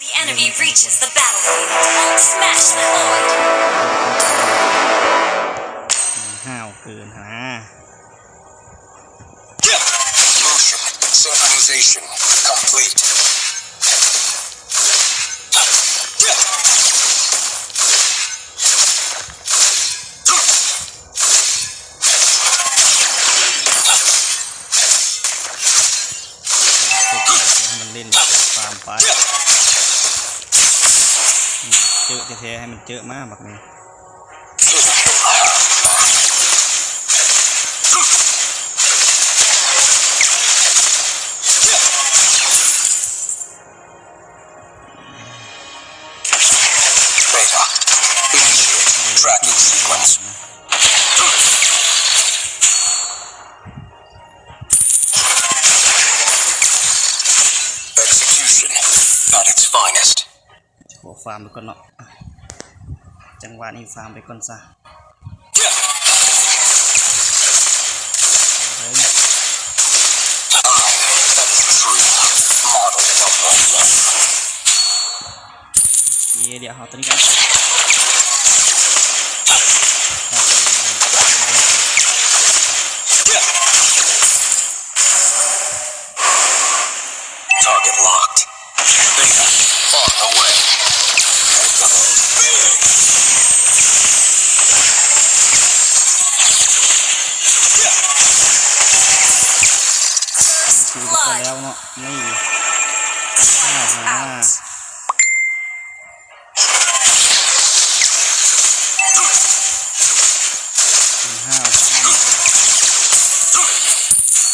The enemy reaches the battlefield. Smash the horde. ຫ້າວເກີນຫັ້ນນະ. Motion synchronization complete. ໃຫ້ມັນຫຼິ້ນຟາມໄປ ເຈີແທ້ໆ ໃຫ້ມັນເຈີມາບັກນີ້. Beta. Initiate tracking sequence. Execution at its finest. ຂໍຟາມໄປກ່ອນເນາະ ຈັງຫວະນີ້ຟາມໄປກ່ອນຊະ. ເຢ້ ດຽວເຮົາຕົວນີ້ກ່ອນ. ຄືໄປແລ້ວເນາະ ນີ້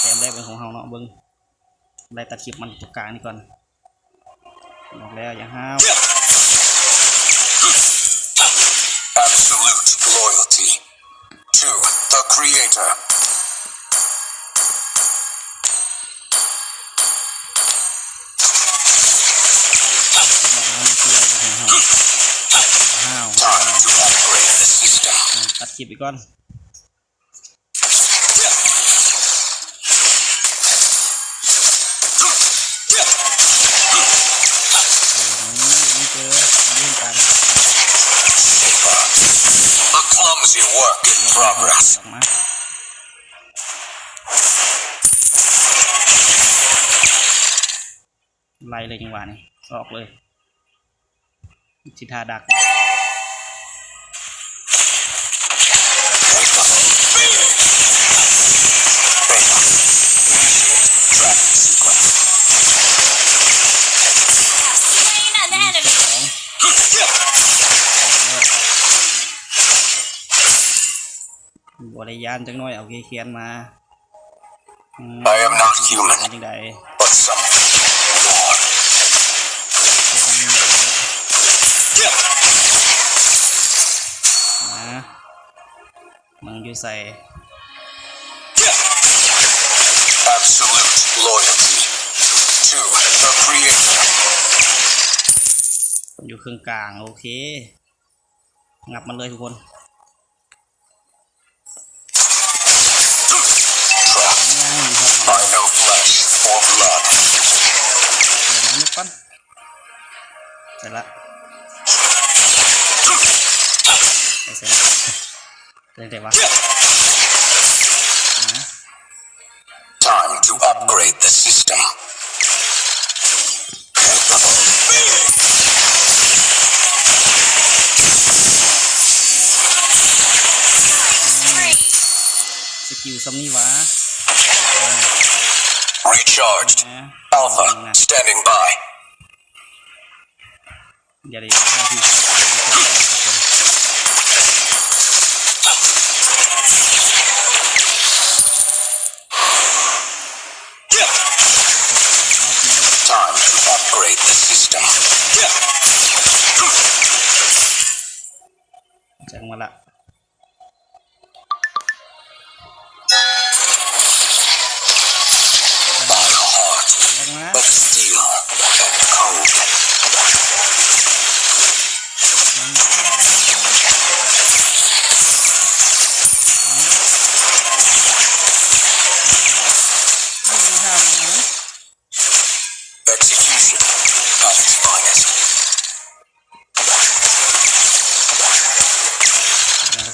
ແຕ້ມແລກເປັນຂອງເຮົາເນາະ ເບິ່ງ ໄລ່ຕັດຄລິບມັນຕົວກາງນີ້ກ່ອນ ອອກແລ້ວ ຢ່າຫ້າວ. Absolute loyalty to the creator. ຫ້າວ Time to upgrade the system. ຕັດຄລິບໄປກ່ອນ. ໄລ່ເລີຍຈັງຫວະນີ້ ອອກເລີຍ. ຊິທ່າດັກ Slain an enemy. ບໍ່ໄດ້ຢ້ານຈັກໜ້ອຍ ເອົາເຄແຄນມາ. I am not human, but something more. ມຶງຢູ່ໃສ? Absolute loyalty to the creator. ຢູ່ເຄິ່ງກາງ ໂອເຄ ງັບມັນເລີຍທຸກຄົນ. By no flesh or blood. ເດີນມາຍົກກ່ອນ ໃສ່ລະ ໃສ່ ໃສ່ ເປັນຈັ່ງໃດວະ? Time to upgrade the system. ສະກິວຊ່ຳນີ້ຫວາ? Recharged. Alpha standing by. ຢ່າໄດ້ Time to upgrade the system. ຈັງມາລະ. By a heart of steel and cold. ອືມ Execution at its finest.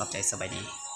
ຂອບໃຈ, ສະບາຍດີ.